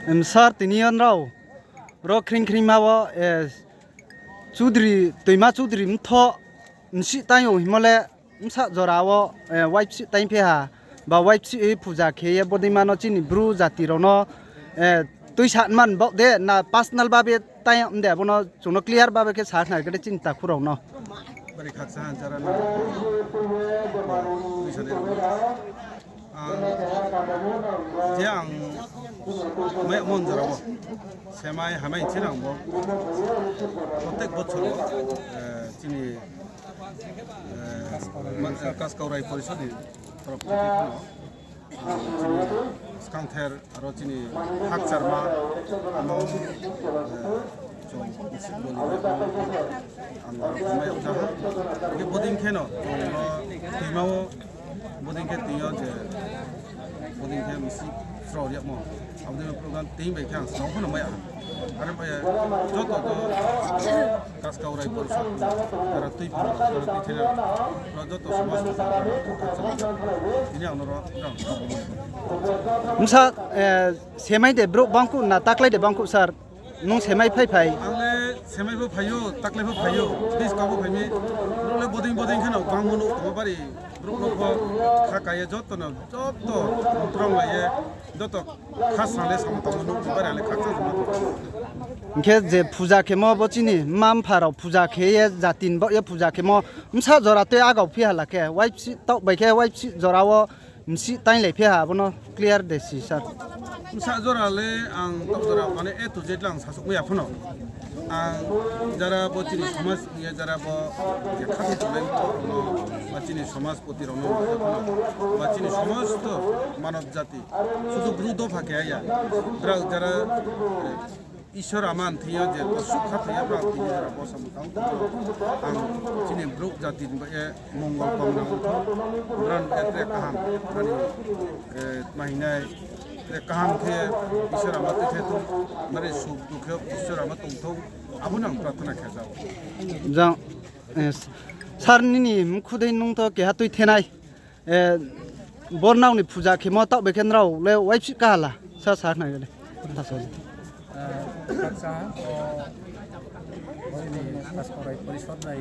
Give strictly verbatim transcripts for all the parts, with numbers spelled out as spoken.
Em, sir, tini yo nrao ro khring khring ma wo, eh, Chudri, Toima Chudri mtho, msih taing yo himo le, bsa jora wo, eh, waibsih taing phi ha, ba waibsih ye puja khe ye bodeima no chini Bru jati rao no, eh, tuisa man baoh de, na personal babe taing mde, abo no chung no clear babe khe sa khnari khe de chini takhu rao no. Bari khaksa ha jara no. Ang, je ang mai mon jora wo, semai hamai chini ang bo, protek bochor wo, eh, chini, eh, ma-, eh, Kaskau Rai Porishod ni torop theke phano, ah, chini skangther aro chini hakcharma, amo, eh, chung, ang aro mai yag jaha. Khe bodei khe no, chung no, toima wo, bodei khe tini yo je, bodei khe misi srao riagmo. Abo dei program tini bai khe ang srao phano mai ya. Aro bai joto to Kaskau Rai Porishod jara tui phano, jara tui thena, ro joto somaj tini ang no ro, ro. Bsa, eh, semai de brouh bangkuh na taklai de bangkuh sir? Nung semai phai phai? Ang le semai pho phai ou, taklai pho phai ou, buskang pho phai mi. Brouh le bodei bodei khe no bangmo nuh tongmo bari, brouh no pho kha kai ye joto no, joto tongthrong lai ye, joto kha sa le samung tangmo nuh tongmo bari, ang le khakchang tongmo tong. Hing khe je puja khemo bo chini mma mpha rao puja khe ye, jati ni baoh ye puja khemo, bsa jora tei agau phi ha la khe, waibsih taoh bai khe, waibsih jora wo, msih tainglai phi ha, abo no clear de si sir. Bsa jora le ang taoh jora mane A to Z le ang sasuh mai ya phano. Ang jara bo chini somaj ni ye jara bo je khathoi tongnai rao no, ba chini somajpoti rao no, ba chini somosto manob jati, sudu Bru dopha khe ya, brao jara, eh, Isor ama ni thing yo je bo sukha thai ya, brao tini jora bo samung tang tong. Ang chini brouh jati ni baoh ye mongol kamna ong thou, brao ni baoh ye tre kaham, brao ni, eh, tma hing nai, tre kaham khe Isor ama tuithai thou, brao ni suk dukhe Isor ama tong thou, abo no ang prarthana khe jao. Jang, eh, sir nini mkhu dei nung to keha tuithenai. Eh, bo nrao ni puja khemo taoh bai khe nrao le waibsih kaha la, sa sa khnari le. Khaksa, o, chini Kaskau Rai Porishod bai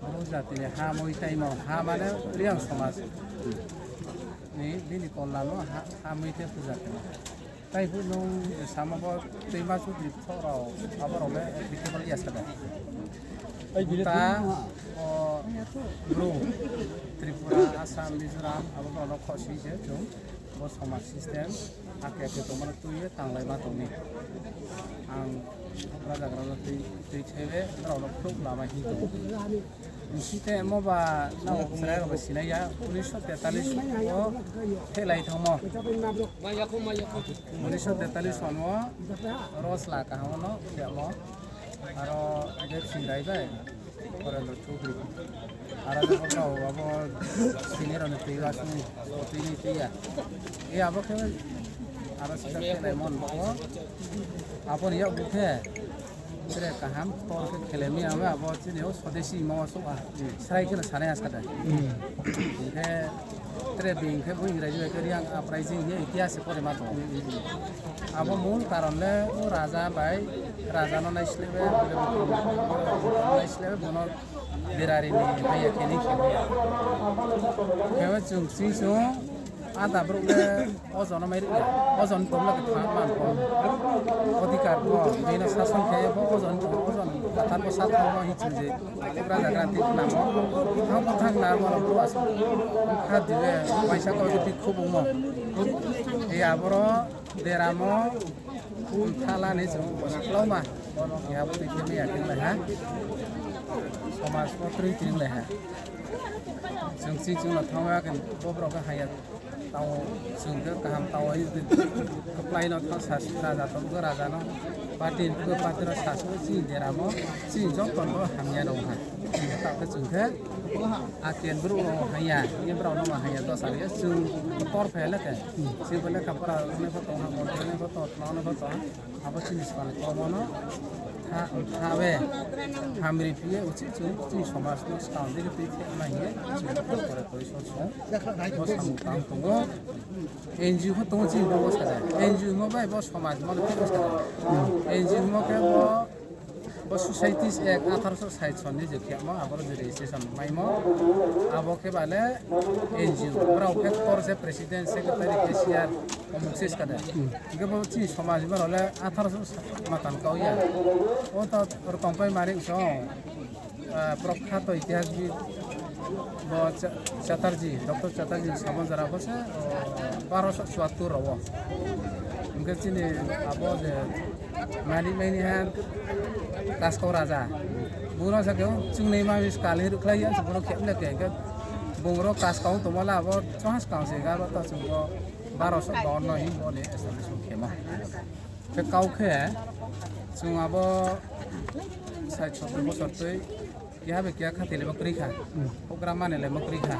Bru jati ni ha moi taimo, ha mane Reang somaj ni bini kollam no ha, ha moi khe puja khemo. Tai phuh nung samo bo Toima Chudri pho rao, abo rao le applicable ya sa de? Ta, o, Bru, Tripura, Assam, Mizoram, abo rao no khosi se chung bo somaj system, ake ake tongma no tui ye tanglai ma tong mi. Ang raja gra no tui, tui thebe, rao no khrouh lama hing tong. Nsi te mo ba nrao chrai rao ba sinai ya, unisho tetalis o phelai thangmo. Unisho tetalis o no ro sla kaham no phemo. Aro je Singrai bai, Horendro Chowdhury. Aro je bo kau abo sini rao ni tui ba sung, tui ni tui ya. E abo khe aro sisa phelai mon bo. Abo ni yak bu khe Tre kaham, tor khe khele mi ama abo chini o sodesi mo souh ha. Srai khe no sanai ha sa de. Hing khe tre bini khe bo Ingraji bai khe Reang uprising hing ye itihas se pore ma tong. Abo mul karon le o raja bai, raja no naisleh be, naisleh be, bono berari ni maya khe ni khe maya. Khe bo chung ching chung, ada brouh le, Ojon no mai ri ya. Ojon tong le khe thang man pho. Odhikar pho. Bini sason khe bo ojon tong, ojon kathar bo sa thang bo hi chung je. Raja gra ti khna mo. Thang bo thang na mo no brouh asa. Kha di le, maisa ko ti khubung mo. E aboro, deramo, thala ni chung bo sa klau ma. Bo no khe abo ti khe maya khe lai ha. Somaj bo tri khe lai ha. Chung si chung no thang ya khe bo brouh khe haya. Tao chung khe kaham tao, kplai no tha sa, raja tong khe raja no, party tong khe party no sa, chini deramo, chini joto no hamya no ha. Chini tao khe chung khe, aken brouh no haya, ye brao no ma haya, dos ar ye chung tor phe le khe. Chini bo lekha pora rao ni pho tong ha, bo ni pho tong, tma ni pho tong ha. Abo chini skang komo no tha, tha we, hamri phi ye uchih chung, chini somaj no skang dei khe tui khe ma hing ye, chini kore kore song song, bo samung tang tongo. N G O pho tong chini bo sa de. N G O mo bai bo somaj mo pho sa de. N G O mo khe bo, bo Societies Act atharoso saitson ni je khemo, abo je registration maimo. Abo khe ba le N G O. Brao khe ktor se president, secretary, cashier, omuk se sa de. Hingkhe bo chini somaj mo le atharoso matan kau ya. O to rokong pai mari so. Prokhyato itihasbid bo Chatterjee, Doctor Chatterjee ni samung jora bo se, o, baro so chuattur rao wo. Hingkhe chini abo je mani mani ha Kaskau Raja. Bung no sa khe chungnai ma skal hing rukhlai ya, bung no khe mle khe, hingkhe bung ro Kaskau tongmo la abo choha skang se ga ro ta chung bo baro so bawanno hing bo ni establishment khemo. Khe kau khe, chung abo sait sottor bosor tui, keha bai keha khatoi le ma kroi kha, houhgra mane le ma kroi kha,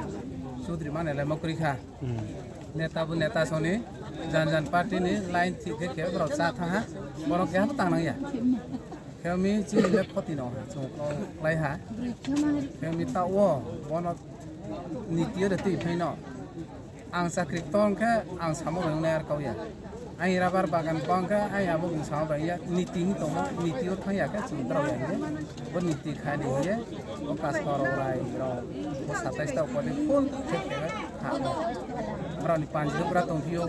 chudri mane le ma kroi kha, neta bu neta soni, jan jan party ni line thik khe khe brao chá thanng ha, boro keha tang nang ya. Khe mi chini le khoti no chung kau klái ha. Khe mi taoh wo, bono niti yo de tui phai no. Ang chakri ktor khe ang samo bai ongnai ar kau ya. Aini rabar bagan bang khe aini abo bung samo bai ya, niti hing tongmo, niti yo thanng ya khe chung drao ya hing ye. Bo niti kha ni hing ye, bo Kaskau rao rai rao, bo satais ta upadi full khe khe ha no. Brao ni panji rao bra tongphi ou.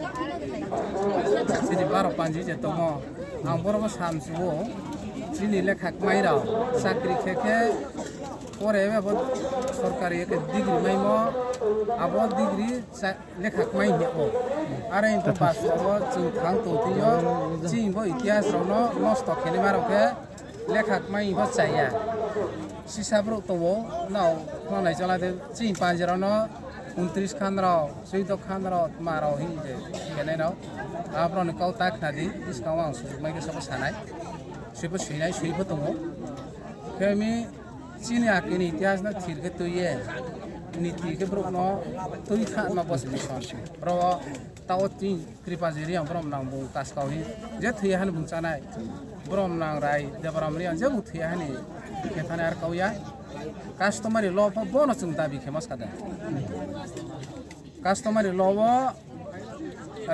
Chini baro panji je tongmo. Ang boro bo samsu ou, chini lekha kmai rao, chakri khe khe, pore abo sorkari khe degree maimo, abo degree lekha kmai hing ou. Are hing pho pass rao wo chung thang tong thing yo, chini bo itihas rao no nosto khe naima rao khe lekha kmai hing pho chaya. Sisa brouh tong ou, nao, nao nai chola de, chini panji rao no untris khan rao, chuido khan rao, tma rao hing je khe nai rao. Abo rao ni kau ta khna di, buskang wo ang sujuk mai khe sabo sa nai. Sui pho sui nai, sui pho tong ou. Khe mi chini ake ni itihas no thir khe tui ye, niti khe brouh no tui kha ma bo se mission. Ro taoh wo chini Kripaji Reang brom nang bung Kaskau hing je thoi ya ha ni bung chá nai. Brom nang rai Debaram Reang je bung thoi ya ha ni khe thanai ar kau ya. Customary law pho bono chung dabi khe ma sa de. Customary law wo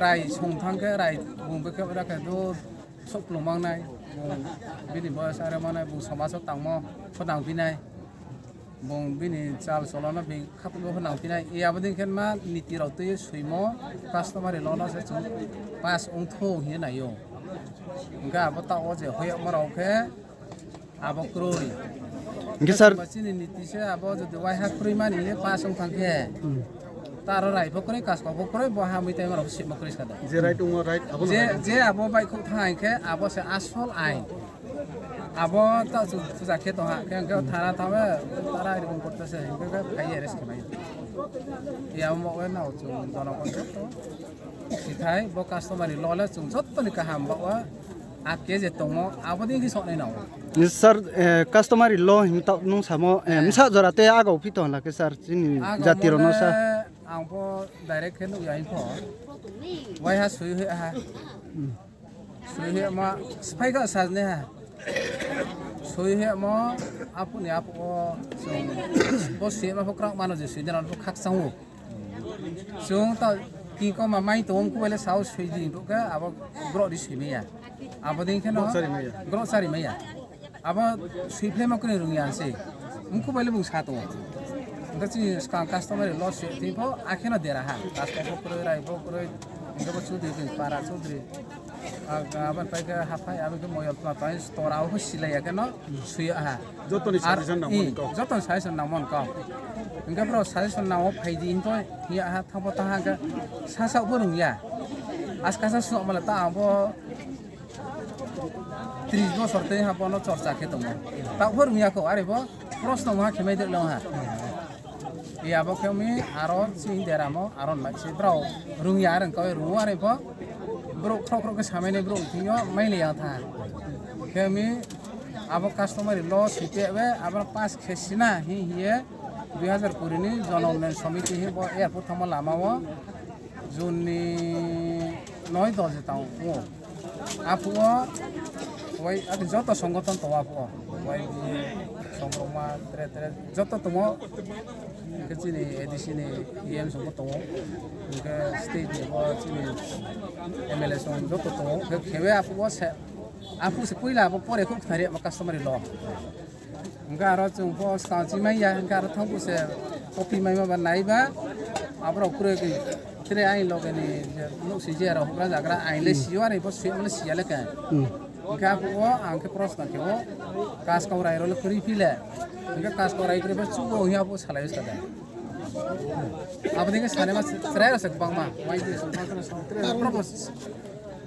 rai song thanng khe rai bung bikhe ra khe do souhplung mangnai, bung bini boyos are manai, bung somaj wo tangmo pho nangphi nai, bung bini chal cholon no bini khaphang wo pho nangphi nai. E abo dei khe ma niti rao tui ye soimo, customary law no se chung pass ong thou hing ye nai ou. Hingkhe abo taoh wo je hoih yagmo rao khe abo kroi. Hingkhe sir, chini niti se abo jodi waiha kroi mani ye pass ong thanng khe, ta aro rai pho kroi, Kaskau pho kroi, bo ha mui taima rao pho simo kroi sa de. Je abo baihkhouh thanng khe abo se asol ain. Abo taoh chung puja khe tong ha, khe hingkhe thana thanng ye, tara ri bung korte se, hingkhe phai ye arrest khe mai. Yamo baoh ye nao chung jonogon joto. Sithai bo customary law le chung joto ni kaham baoh wo, ake je tongmo, abo dei khe soh nai nao. Sir, customary law hing taoh nung samo, bsa jora te agau phi tong la khe sir, chini jati rao no sa. Ang pho direct khe nuh ya hing pho. Waiha sui hoih ha. Sui hoih ma, sphai kha sajnai ha. Sui hoih mo, aphuh ni aphuh wo, chung, bo sui ma pho kraoh mano je sui de rao pho khakchang ou. Chung ta kingko ma mai tong mkhu bai le sao sui di hing khe abo brouh ri sui mai ya. Abo dei khe no brouh chári mai ya. Abo sui phlai ma kroi rung ya se. Mkhu bai le bung sa tong ou. Hingkhe chini skang customary law sui thing pho akhe no dera ha. Kaskau pho kroi, rai pho kroi. Hingkhe bo chudri, para chudri. Abo ni pai khe haphai, abo khe moyol tma pai, store abo pho silai ya khe no sui ya ha. Joto ni suggestion nang ou kau. Hingkhe brao suggestion nang ou phai di hing pho hing ya ha, thanng pho thanng ha khe sasaoh pho rung ya. Askasa sungma le ta ang pho tris bosor tei ha bono chorcha khe tong ou. Taoh pho rung ya kho, are pho proshno ma khe mai de long ha. Abo khe mi aro chini deramo aro mai se brao rung ya, are kau rung ou, are pho brouh khroh khroh khe samai nai brouh thing yo mai le ya tha. Khe mi abo customary law sui te be abo pass khe sina hing ye dui hazar kuri ni Jonounnayan Somiti hing bo airport thanngmo lama wo June ni noi dos je tang ou. Aphuh wo, oi, ati joto songgothon tong ou aphuh wo. Oi, songrongma, tre, tre, joto tong ou. Hing khe chini A D C ni E M song bo tong ou. Hing khe state ni bo chini M L A song joto tong ou. Hing khe khe aphuh wo se, aphuh se poila abo pore khouh kthari abo customary law. Hing khe aro chung pho skang chi mai ya, hing khe aro thang phuh se copy maima ba nai ba, aborao kroi khe tre aini loge ni je nouhsing je rao houhgra zagra aini le si yo, are pho sui mano si ya le khe. Hing khe aphuh wo ang khe proshno khe ou, kaskau rai rao le kroi phi le. Hing khe kaskau rai kroi pho chuh ou hing aphuh salai ou ska da. Abo ni khe sanaima chrai rao se gbangma, Y D S, Y D S, Y D S,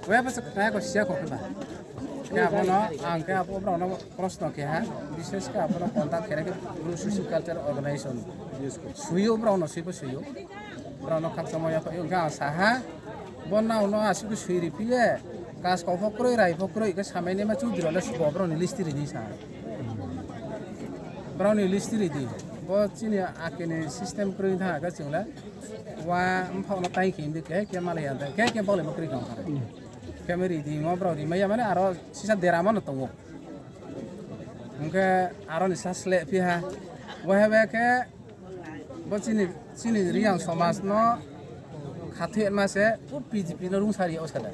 we pho se khnai ko sia kho khe ba. Khe abo no ang khe abo brao no proshno khe ha, bishesh khe abo no contact khe nai khe Bru Socio Cultural Organization. Sui ou brao no, sui pho sui ou. Brao no khakchangmo yaphaih ou, hing khe ang sa ha, bo nrao no asuh khe sui ri phi ye, kaskau pho kroi, rai pho kroi, khe samai naima chudri rao le sbo brao ni list ri di sa. Brao ni list ri di. Bo chini ake ni system kroi thanng khe chung le, wa mphaoh no tai khe hing di khe, khe malai ya tha, khe, khe baulaimo kroi tong kha. Khe mi ri di mo brao ri mai ya mane aro sisa deramo no tong ou. Hing khe aro ni sa sleh phi ha. Wahe wahe khe bo chini, chini Reang somaj no khathoi ma se, o B J P no rungsari yag ou ska da.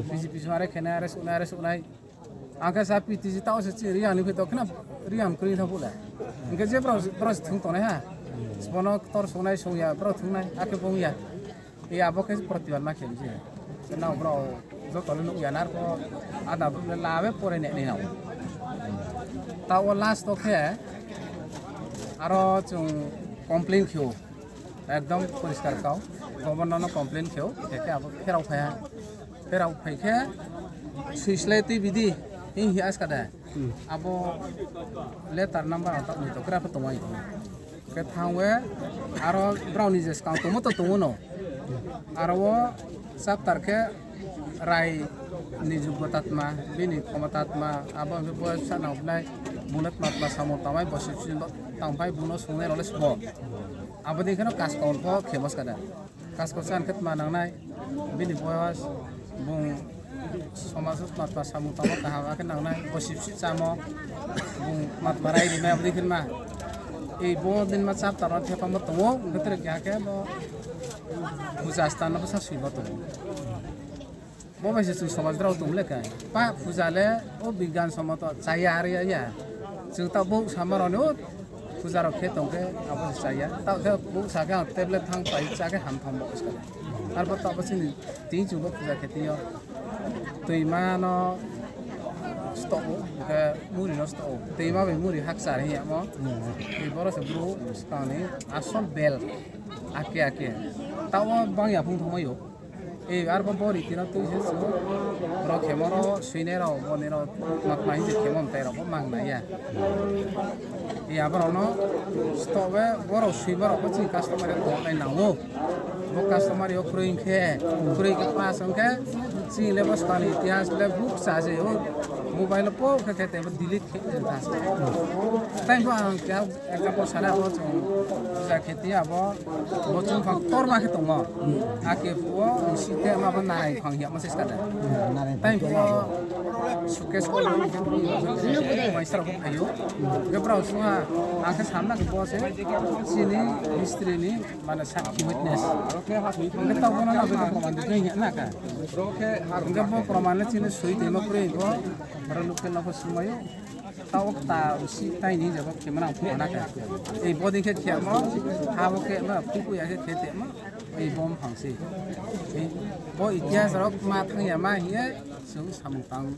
B J P song are khe nai, are suh nai, are suh nai. Ang khe sa P T G taoh se chini Reang ni phi to khna Reang kroi thanng phuh le. Hing khe je brao, brao se thung tongnai ha. Sbo no ktor songnai song ya, brao thung nai, akhe bung ya. E abo khe protibad ma khe mi se. Nrao brao joto le nuh ya na, arpho ada brouh le la be pore ne ni nang. Taoh wo last wo khe aro chung complain khe ou. Ekdom poriskar kau. Governor no complain khe ou, khe khe abo pherao phai ha. Pherao phai khe, sui slái tui bidi, hing hi aska de. Abo letter number ang taoh ni to kra pho tongmai. Khe thanng we, aro brao ni je skang tongmo to tong ou no. Aro wo chapter khe rai ni jugota tma, bini khomota tma, abo hing khe bo sa nang nai, bung le tma tma samung tangmai, bo sipsi tangphai, bung no songnai rao le sbo. Abo dei khe no kaskau pho khemo ska de. Kaskau chan khe tma nangnai, bini boyos, bung somaj wo tma tma samung tangmo kaham akhe nangnai, bo sipsi chámo, bung tma tma rai rimai abo dei khe ma. Ei bo din ma chapter wo thepamo tong ou, hing khe tre keha khe bo puja sthan no bsa soimo tong ou. Bo bai se chung somaj rao tong le khe. Pa puja le, o bigyan somoto chaya are ya. Chung taoh bouh sama rao ni o puja rao khe tong khe, abo se chaya. Taoh khe bouh sa khe ang tablet thanng pai chá khe hamtham bo ska. Arpho taoh bo chini tini chung bo puja khe tini yo. Toima no stoh ou, hing khe muri no stoh ou. Toima bai muri hakchar hing yamo. Tei boro se brouh skang ni asol bel. Ake ake. Taoh wo bang ya phung thanngmai ou. E, arpho bo riti no tui se chung. Rao khemo rao, suinai rao, boni rao, tma tma hing se khemo mtai rao pho mang nai ya. E, abo rao no stoh we, bo rao suima rao pho chini customary tong nai nang ou. Bo customary yo kroi hing khe, kroi khe pass hing khe, chini le bo skang ni itihas le bukcha se ou. Mobile wo pho khe khe tei bo delete khe tha. Tai pho ang keha example sana, abo chung puja khe tini abo, bo chung phang ktorma khe tongmo. Ake phuh wo, bisi te ma bo narai phang hiyamo se ska de. Tai phuh wo, suitcase wo, maistra pho phai ou. Hing khe brao sung ha, ang khe samna khe bo se, chini history ni, mane sakhi witness. Hing khe taoh bo no nang bo proman de hing na khe. Hing khe bo proman le chini soi toimo kroi bo, aro local no pho sungmai ou. Taoh wo kta usi tai ni jabo khe manang phuh na khe. Ei bo dei khe khemo, ha bo khe ma phuh phuh ya khe khe temo. Ei bo mphang se. Ei bo itihas rao ma thanng ya ma hing ye, chung samung tang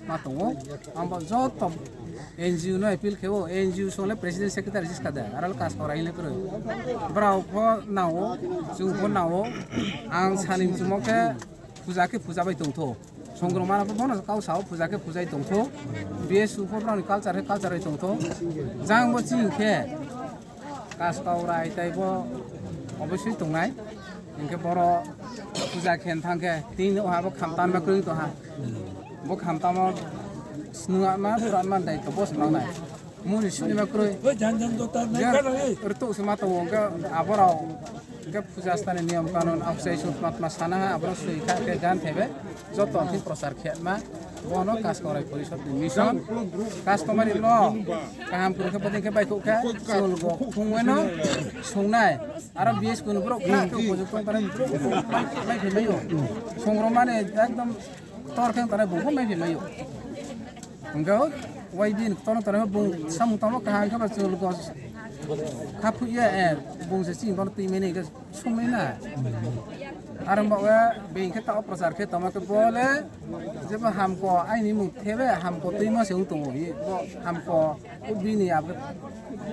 ma tong ou. Ang bo joto N G O no appeal khe ou, N G O song le president secretary se ska de, aro le kaskau rai le kroi. Brao pho nang ou, chung pho nang ou, ang sani mchumo khe puja khe puja bai tongthou. Songrongma no pho bono kau sa ou, puja khe puja bai tongthou. B S U pho brao ni culture khe culture bai tongthou. Jang bo chini khe, kaskau rai tai bo obosoi tongnai. Hing khe boro puja khe thanng khe, tini nouh ha bo khamtan ma kroi tong ha. Bo khamtamo snung ma, pura ma dai to bo se nang nai. Muri suni ma kroi. Rtuh se ma tong ou, hing khe abo rao Hingkhe puja stani niyom kanun aokchai sut matma sana ha, aboro sui kha khe gan thebe joto thing prochar khe ma. Bono Kaskong Rai Porishod ni mission. Customary law kaham kuru khe bodei khe baithouh khe chul bo thungweno sungnai. Aro B S kun borok kha khe upojukto tare mai phai mai o. Songromani ekdom tor khe tare bo mai phai mai o. Hingkhe Y B ni ktor tare bung samung tangmo kaham khe ba chul bo khaphuh ye, eh, bung se chini bono twi mani hingkhe sungmai na. Aro bo we being khe tao prochar khe tongma khe bo le jebo hamko aini mung thebe hamko twima se ung tongo hi. Bo hamko bini abo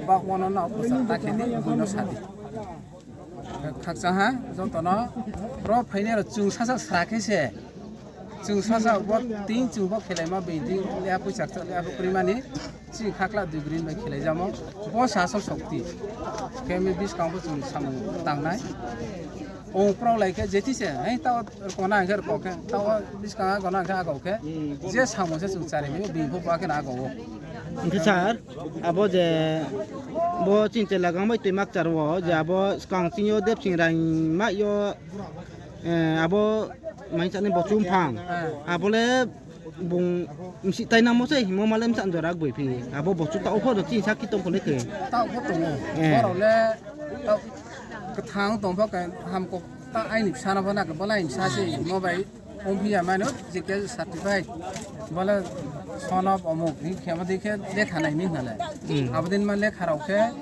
bak wano no prochar ta khe di, buino sa di. Khakchang ha jotono ro phainai ro chung sasa sra khe se. Chung sasa bo ting chung bo khelaima being ting leha poicha kchak leha bo krimani. Chini khakla dui green bai khelaijamo. Bo se asol sokti. Khe mi buskang bo chung samung tangnai. Ong prao lai khe jethi se, hei tao rkona hingkhe rko khe, tao buskang a gona hingkhe agau khe, je samung se chung chari mi, bini pho ba khe na agau o. Hingkhe sir, abo je bo chini chela gang bai twi makchar wo, je abo skang chini yo Debsing Rai mai yo, eh, abo mai chani bo chumphang. Eh. Abo le bung msi tainamo se himo male msa jora gboi phi. Abo bochung tao pho no chini sakhi tong pho le khe. Tao pho tongo. Eh. Borok le tao kwthang tong pho khe hamkok ta aini bsa no pho na khe bo le aini bsa se himo bai ong phi ya mano je khe certified. Bo le son of omuk ni khe bo dei khe lekha nai mi hna le. Hmm. Abo din ma lekha rao khe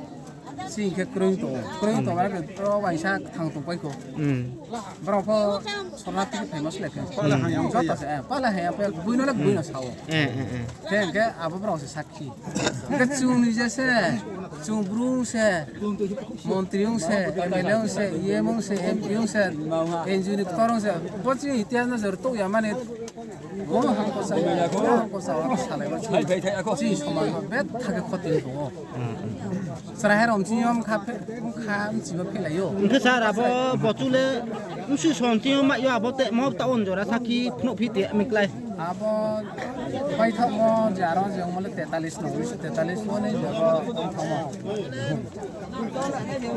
Chini khe kroi tong, kroi tong, hmm, aro khe ro waisa thang tong pai kho. Hmm. Borok pho sorna twi phaima sle khe. Pala hmm, hai ang joto paya. Se, eh, pala hai ang paya, buino le hmm, buino sao. Eh, eh, eh. Khe hingkhe abo borok se sakhi. Hingkhe chwng ni je se, chwng bru se, montri ong se, M L A ong se, E M ong se, M P ong se, N G O ni ktor ong se, bo chini itihas no se rwtouh ya mani. Bo hangko sa, bo hangko sa, abo salai bo chini, chini somaj no betha khe khoti tongo. Chwrai hai rok mching yo mkha phe-, mkha mching yo phelai o. Hingkhe sir, abo bochung le msu son ching yo mai yo abo te mo ta on jora sakhi phnuh phi te miklai. Abo paithakmo je aro je ongmo le tetalis no, unisho tetalis mo ni je bo paithakmo.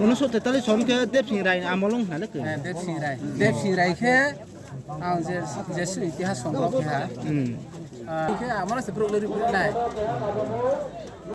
Unisho tetalis son khe Debsing Rai amol ong hna le khe. Eh, Debsing Rai. Debsing Rai khe Ang je, je sui itihas songkok keha. Hmm. Ah, khe amano se brouh lori phuru nai.